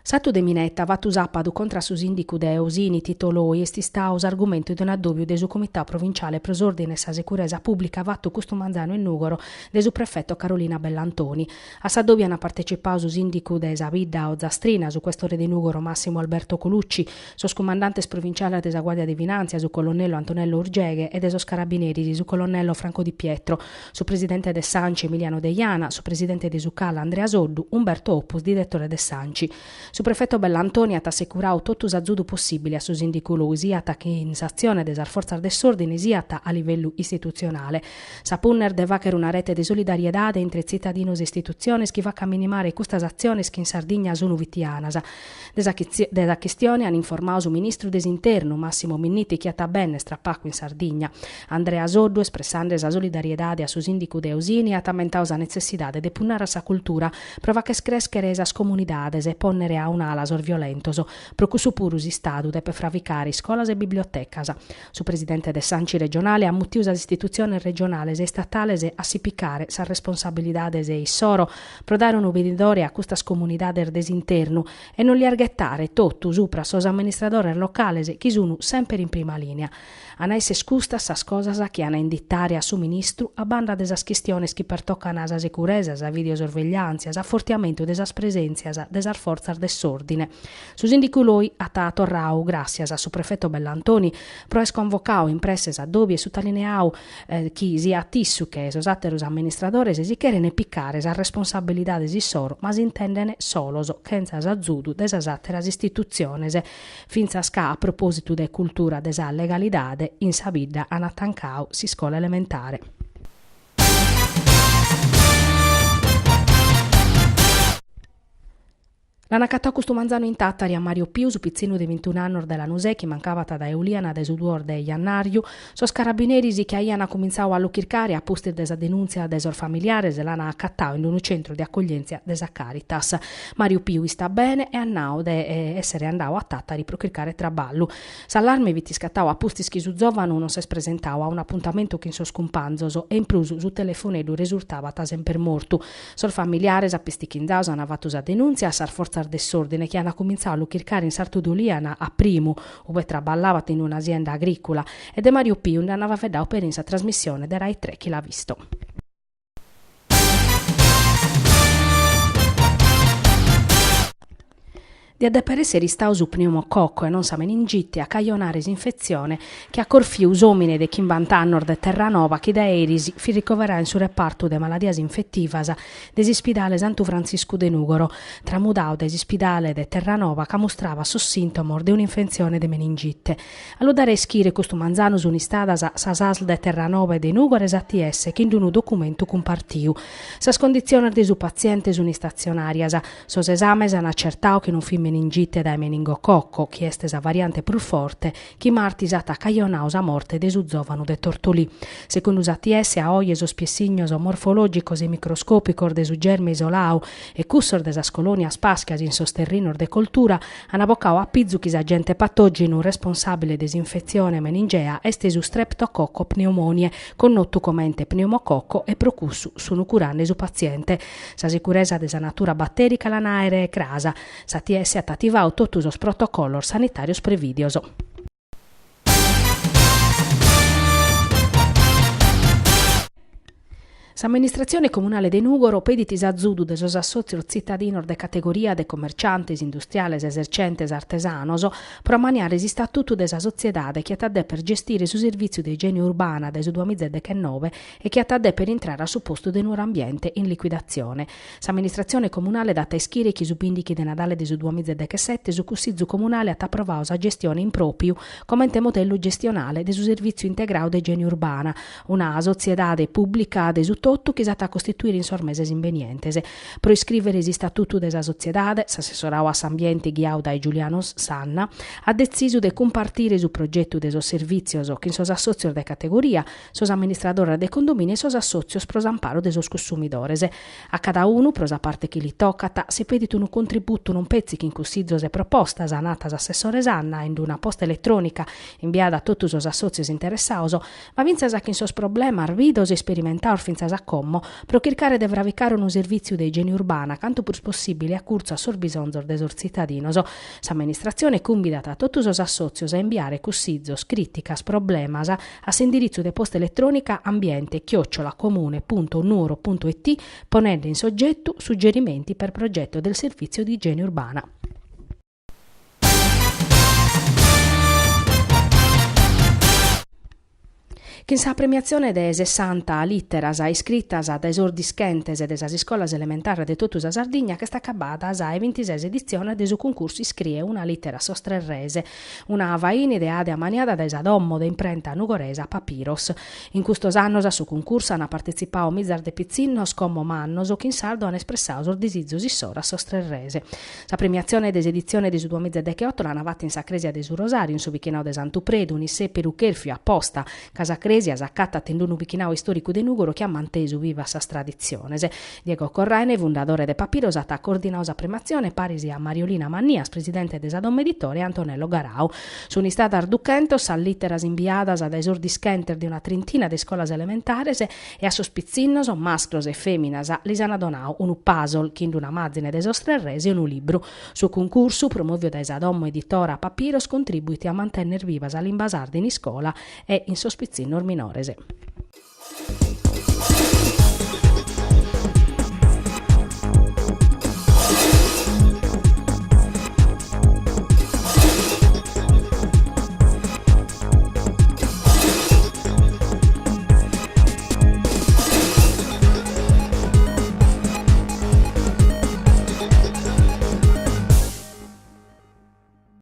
S'atu de mineta fatu sàpadu contra a su sìndicu de Osini Tito Loi est istadu s'argumentu de un'addòbiu de su Comitadu Provinciale pro s'Òrdine e sa Seguresa Pùblica fatu custu manzanu in Nùgoro de su prefeto Carolina Bellantoni. A s'addòbiu ant partecipadu su sìndicu de sa bidda ozastrina, su questore de Nùgoro Massimo Alberto Colucci, sos cumandantes provinciales de sa Guàrdia de Finàntzia, su colonnello Antonello Urgeghe, e de sos Carabineris, su colonnello Franco Di Pietro, su presidente de s'Anci Emiliano Deiana, su presidente de su CAL Andrea Soddu, Umberto Oppus diretore de s'Anci. Su prefeto Bellantoni at assecuradu totu s'azudu possìbile a su sìndicu Loi siat chin s'atzione de sas fortzas de s'òrdine siat a livellu istitutzionale. Sa punna est de fàghere una rete de solidariedade intre tzitadinos e istitutziones chi facat minimare custas atziones chi in Sardigna sun fitianas. De sa de sa chistione an informadu su ministru de s'Internu, Massimo Minniti, chi at a bènnere tra pagu in Sardigna. Andrea Soddu, espressende sa solidariedade a su sìndicu de Osini, at ammentadu sa netzessidade de punnare a sa cultura pro fagher crèschere sas comunidades e pònnere a un'ala sos violentos. Pro cussu puru s'Istadu depet fravicare iscolas e bibliotecas. Su presidente de s'Anci regionale at mutidu sas istitutziones regionales e istatales a si picare sas responsabilidades issoro pro dare unu benidore a custas comunidades de s'internu e non lias ghetare totu supra sos amministradores locales chi sun semper in prima lìnia. An a esser custas sas cosas chi an a inditare a su ministru a banda de sas chistiones chi pertocan sa securesa, sa videosorvegliàntzia, s'afortiamentu de sas presèntzias de sas fortzas de s'òrdine. Su sìndicu Loi at torradu gràssias a su prefeto Bellantoni pro aer convocadu in presse s'addòbiu e sutalineadu chi siat issu che sos àteros amministradores si cheren picare sas responsabilidades issoro ma s'intenden solos, chentza s'azudu de sas àteras istitutziones, fintzas ca a propòsitu de cultura de sa legalidade in sa bidda an tancadu s'iscola elementare. L'an acatadu custu manzanu in Tàtari a Mario Piu, su pitzinnu de bintun'annos de Lanusè chi mancabat dae Ulìana dae su duos de jannàriu. Sos carabineris chi aian cumintzadu a lu chircare a pustis de sa denùntzia de sos familiares l'an acatadu in unu centru de acoglièntzia de sa Caritas. Mario Piu istat bene e at nadu de èssere andadu a Tàtari pro chircare traballu. S'allarme fit iscatadu a pustis chi su zòvanu non s'est presentadu a un'apuntamentu chin sos cumpanzos e in prus su telefoneddu resurtabat semper mortu. Sos familiares apistichinzados an fatu sa denùntzia a sas fortzas de s'òrdine chi an cumintzadu a lu chircare in sartu de Ulìana a primu, ue traballabat in una sienda agrìcula, e de Mario Piu nd'an faeddadu peri in sa trasmissione de Rai Tre Chi l'ha visto. Diat dèpere èssere istadu su pneumococco e non sa meningite a cajonare s'infetzione chi at corfiu s'òmine de chimbant'annos de Terranova chi dae eris fit ricoveradu in su repartu de maladias infetivas de s'ispidale Santu Frantziscu de Nùgoro, tramudadu dae s'ispidale de Terranova ca mustrabat sos sìntomos de un'infetzione de meningite. A lu dare a ischire custu manzanu sunt istadas sas ASL de Terranova e de Nùgoro e s'ATS chin unu documentu cumpartiu. Sas conditziones de su patziente sunt istatzionàrias. Sos esames an acertadu chi non fit meningite dae meningococco, chi est sa variante prus forte, chi martis at cajonadu sa morte de su zòvanu de Tortolì. Segundu s'ATS, a oje sos piessignos morfològicos e microscòpicos de su germe isoladu e cussos de sas colònias pàschias in sos terrinos de coltura an bocadu a pizu chi s'agente patògenu responsàbile de s'infetzione meningea est su Streptococco pneumoniae, connotu comente pneumococco e pro cussu sun curande su patziente. Sa sicuresa de sa natura batèrica l'an a àere cras. S'ATS at ativadu totu sos protocollos sanitàrios prevìdios. S'amministratzione comunale de Nùgoro pedit s'azudu de sos assòtzios tzitadinos de categoria de commerciantes, industriales, esercentes, artesanos, pro ammaniare s'istatutu de sa sotziedade chi at a dèpere gestire su servìtziu de igiene urbana dae su duamiza e dechennove e chi at a dèpere intrare a su postu de Nuoroambiente in licuidatzione. S'amministratzione comunale dat a ischire chi su bìndighi de Nadale de su duamiza e dechesete su Cussizu comunale at aprovadu sa gestione in pròpiu comente modellu gestionale de su Servìtziu integradu de igiene urbana, una sotziedade pùblica de su totu chi s'at a costituire in sos meses imbenientes. Pro iscrìvere s'istatutu de sa sotziedade, s'assessoradu a s'ambiente ghiadu dae Giuliano Sanna at detzisu de cumpartire su progetu de sos servìtzios chin sos assòtzios de categoria, sos amministradores de condomìniu e sos assòtzios pro s'amparu de sos cussumidores. A cada unu, pro sa parte chi li tocat, si pedit unu contributu non petzi chin cussizos e propostas, nat s'assessore Sanna in una posta eletrònica imbiada a totu sos assòtzios interessados, ma fintzas chin sos problemas bidos e isperimentados fintzas a. a como, pro chircare de fravicare unu servìtziu de igiene urbana cantu prus possìbile a curtzu a sos bisonzos de sos tzitadinos. S'amministratzione cumbidat totu sos assòtzios a imbiare cussizos, crìticas, problemas a s'indiritzu de posta eletrònica ambiente chiocciola comune punto nuoro punto it ponende in s'ogetu Suggerimenti per progetto del servizio di igiene urbana. Chin sa premiatzione de sessanta lìteras iscritas dae sos dischentes de sas iscolas elementares de totu sa Sardigna ch'est acabada sa 'e bintises editzione de su cuncursu Iscrie una lìtera a sos tres res, una faina ideada e ammaniada dae sa domo de imprenta nugoresa Papiros. In custos annos a su cuncursu ant partetzipadu mizas de pitzinnos como mannos chi in sardu ant espressadu sos disizos issoro a sos tres res. Sa premiatzione de s'editzione de su duamiza e degheoto l'ant fata in sa crèsia de su Rosàriu, in su bichinadu de Santu Predu, un'issèperu chèrfiu a posta, ca sa crèsia s'acatat in unu bichinadu istòricu de Nùgoro chi at mantesu vivas sas traditziones. Diego Corraine, fundadore de Papiros, at coordinadu sa premiatzione paris a Mariolina Mannias, presidente de sa domo editore, e Antonello Garau. Sunt istadas duchentos sas lìteras imbiadas dae sos dischentes de una trintina de iscolas elementares E a sos pitzinnos, mascros e fèminas, lis an donadu unu puzzle chin una màzine de sos tres res e unu libru. Su cuncursu, promòviu dae sa domo editora Papiros, contribuit a mantenner viva sa limba sarda in iscola e in sos pitzinnos minores.